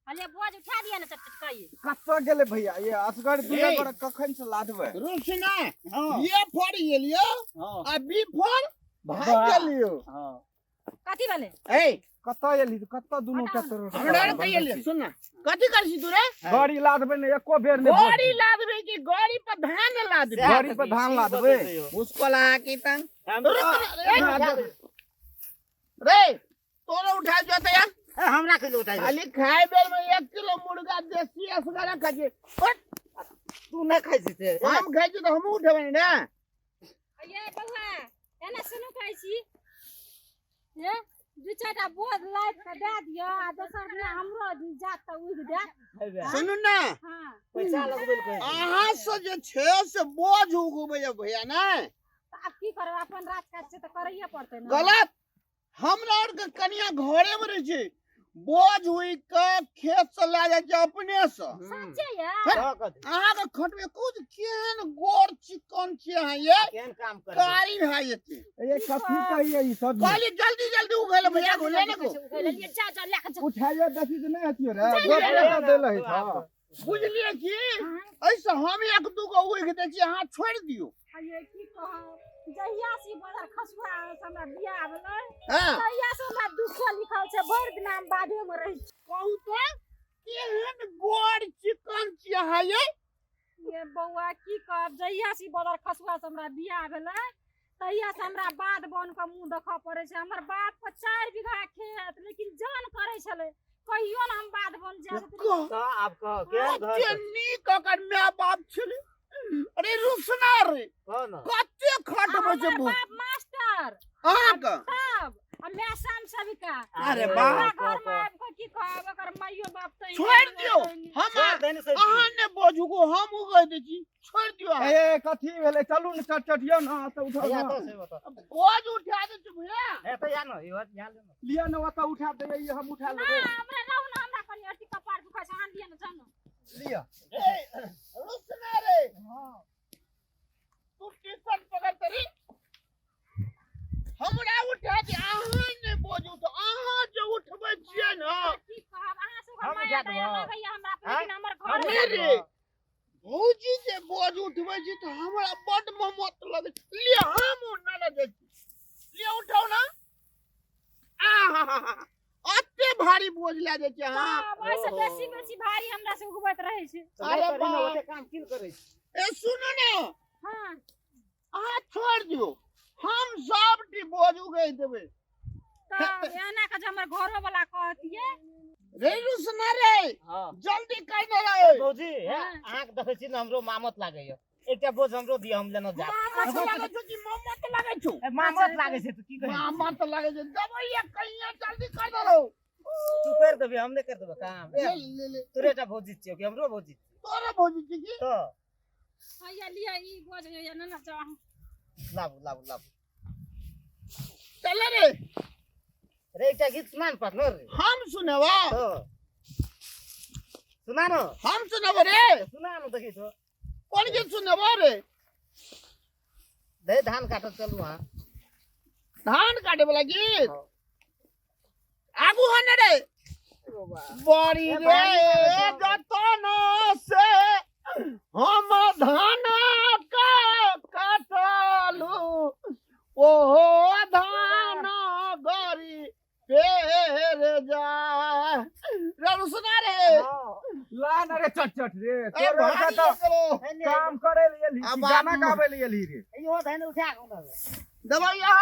अरे बोझ उठा दिया ना चट चट कहिए। कतऽ गेलै भैया ये असगर ए। दुनिया पर कखन से लादबै? रुसना हाँ ये फड़ गेलियो हाँ आ बी फड़ भाग वाह। गेलियो। हाँ कथी भेलै? ए कतऽ एली? कतऽ दुनू टा तोर हमरा आर कहि एलियो, सुन ना, कथी करै छी तू रे? गाड़ी लादबै ने एको बेर ने गाड़ी लादबै कि गाड़ी पर धान लादबै? गाड़ी पर धान लादबै। उसको ला की तन हम रुक रे, रे तोरो उठा जो त यार। ए, हमरा के उठाइ दे। खाली खाए बेर में 1 किलो मुर्गा देसी असगरा खाइ छी। उठ, तू नहि खाइ छी से? हम खाइ छी तऽ हमहूँ उठेबै ने। ये बौआ एना सुनू कहै छी हे, दू चारिटा बोझ लादि कऽ दए दिअ आ दोसर दिना हमरो जात तऽ उगि जायत। सुनू ने। हाँ। पैसा लगबै लए कहै छै। अहाँ से जे छै से बोझ उगबै भैया ने। तऽ आब की करब, अपन राज काज छै तऽ करैये पड़तै ने। गलत, हमरा आर के कनिया घरे में रहै छै, बोझ उगि के खेत से लए जाइ छै अपने से। सच्चे ये? तऽ कथी? अहाँ के खटबे कुछ केहन गोर चिकन छी अहाँ ये, केहन काम करबै? कारी भए जेतै। ए कथी कहिए ई सब? कहली जल्दी जल्दी उगेले भैया, घुले ने को। उगेलियै, जा जा लए कऽ जा। उठाइए देखी तऽ नहि हतियो रे, जा, गप जा, लगा देल है था। बुझलियै की? हाँ। एहिसँ हम एक दू गो उगि दै छी, अहाँ छोड़ि दियौ। ये की कहब, जहिया से ई बदर खसुआ से हमरा बियाह भेलै हँ तहिया से हमरा दुखो लिखल छै, भरि दिना हम बाधे मे रहै छी। कहू तऽ केहन गोर चिकन छी अहाँ ये? ये बौआ की कहब, जहिया से ई बदर खसुआ से हमरा बियाह भेलै तहिया से हमरा बाध बन के मुँह देखऽ पड़ै छै। हमर बाप के 4 बीघा खेत, लेकिन जान करै छलै कहियो ने हम बाध बन जायब। कह तऽ आब कह केहन घर कते छै? नीक ओकर माय बाप छलै। अरे रुसना रे, कह न। कते खटबै छै हमर भूख बाप मास्टर अहाँके तब आ माय श्याम सेविका। अरे बाप। हमरा घर में आबि कऽ की कहब, ओकर माइयो बाप तऽ छोड़ि दियौ हम, छोड़ि दे ने सब अहाँ चीज। ने बोझू, हम उगै दै छी, छोड़ि दियौ अहाँ। ए कथी भेलै? चलू ने चट चट यौ ने, तऽ उठाउ भैया ने। तो से बता। बोझ उठा दै छी भैया। ए तऽ या न, इहो या ले न। लिअ ने ओतऽ उठा दैयै, ई हम उठा ना लेबै। हमरा रहू ने, हमरा कनि अथी कपार दुखाइ छै, अहाँ लिअ ने, जाउ ने। लिअ। ए रुसना रे, तू टी-शर्ट पकड़ तरी, हमरा उठा दे। अहाँ ने बोझ उठो, अहाँ जे उठबै छियै ने। की कहब अहाँ सब, हम माया उठा दया देबौ। लगैया हमरा पर, आँय? लेकिन हमर हम घर उठा नहि रे देबौ। भौजी जे बोझ उठबै छी तऽ हमरा बड्ड ममत लगै छै। लिअ हम न जाइ छी, लिअ उठाउ ना। आहा, अते भारी बोझ लए जाइ छी अहाँ। तब एहिसँ ओहो। बेसी बेसी भारी हमरा से उगबैत रहै छै। तऽ नहि अरे करी ने, बाप। ओते काम की करै छी? ए सुनू ने। हाँ। अहाँ छोड़ि दियौ, हम सब टी बोझ उगै देबै। तब एना के जे हमर घरो वाला कहतियै। रे रुसना रे, हाँ। जल्दी कर ने रे। भौजी, हे, हाँ। अहाँके देखै छी ने हमरो मामत लागैया, एकटा बोझ हमरो दिअ, हम लेने जायब। मामत लागै छौ कि ममत लागै छौ? ए, मामत लागै छै तऽ की कहै छी? मामत लागै छै, दबैया कहिया जल्दी कर दे रौ। तू कर देबी, हम नहि कर देबै काम। ले ले ले। तोरे टा भौजी छियौ कि हमरो भौजी छियौ? तोरे भौजी छी की? तऽ हैया लिअ ई बोझ, हैया ना ना जाउ अहाँ। लाबू लाबू लाबू। चल रे। रे एकटा गीत सुना ने पार्टनर रे। हम सुनेबा? तऽ सुना न। हम सुनेबो रे। सुना न, देखी तो। कोन गीत सुनेबो रे? दे धान काटऽ चलू अहाँ। धान काटे वाला गीत? हाँ। आगू हो ने रे। बड़ी ए, रे भारी लागै छौ। जतन से हम धान का काटलू, ओहो धान गरी पेर जा रे। सुना रे। ला न रे चट चट रे, ए, तोरे भारी तऽ करो। काम करे ले एलही कि अब गाना आब- गाबै ले एलही रे? इहो धान उठा के उठा। दबाइया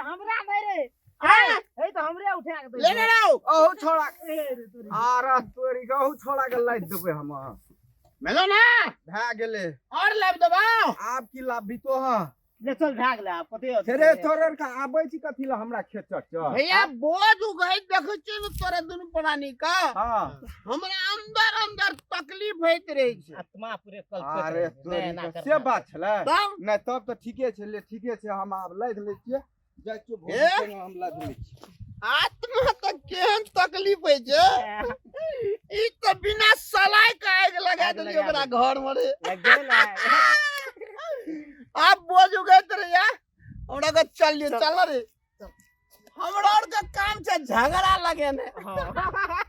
हमरा नहि रे। हाँ, हे तऽ हमरे उठा के ले ले रहो। अहू छोड़ा ए रे तोरी। आर तोरी के अहू छोड़ा के लादि देबै हम। मिलो ना। भए गेलै। और लाब दबाओ। आब की लाभ तो हँ? ले चल भाग ले आब कते होतै? रे तोरे के आबै छी कथी लए हमरा खेत चट चट? भैया बोझ उगै देखै छियै ने तोरा दुनू प्राणी का, हाँ। हमरा अंदर अंदर तकलीफ होइत रहै छै। आत्मा पूरे कल्पित अरे रहै छै। तोरी नहि, एना के करना। से बात छलै? तब नहि तब तऽ ठीके छै, ले ठीके छै, हम आब लादि लै छियै, जाइ छियौ भौजी ए? संगे हम लादि लै छियै। आत्मा तऽ केहन तकलीफ होइ छै, ई तऽ बिना सलाइ के आगि लगा आगि देलियै लगा ओकरा घर मे रे। लागि गेलै ने? आब बोझ उगैत रहिया, हमरा के चल लियो, चल रे। हमरा और के काम छै झगड़ा लगेने। हाँ।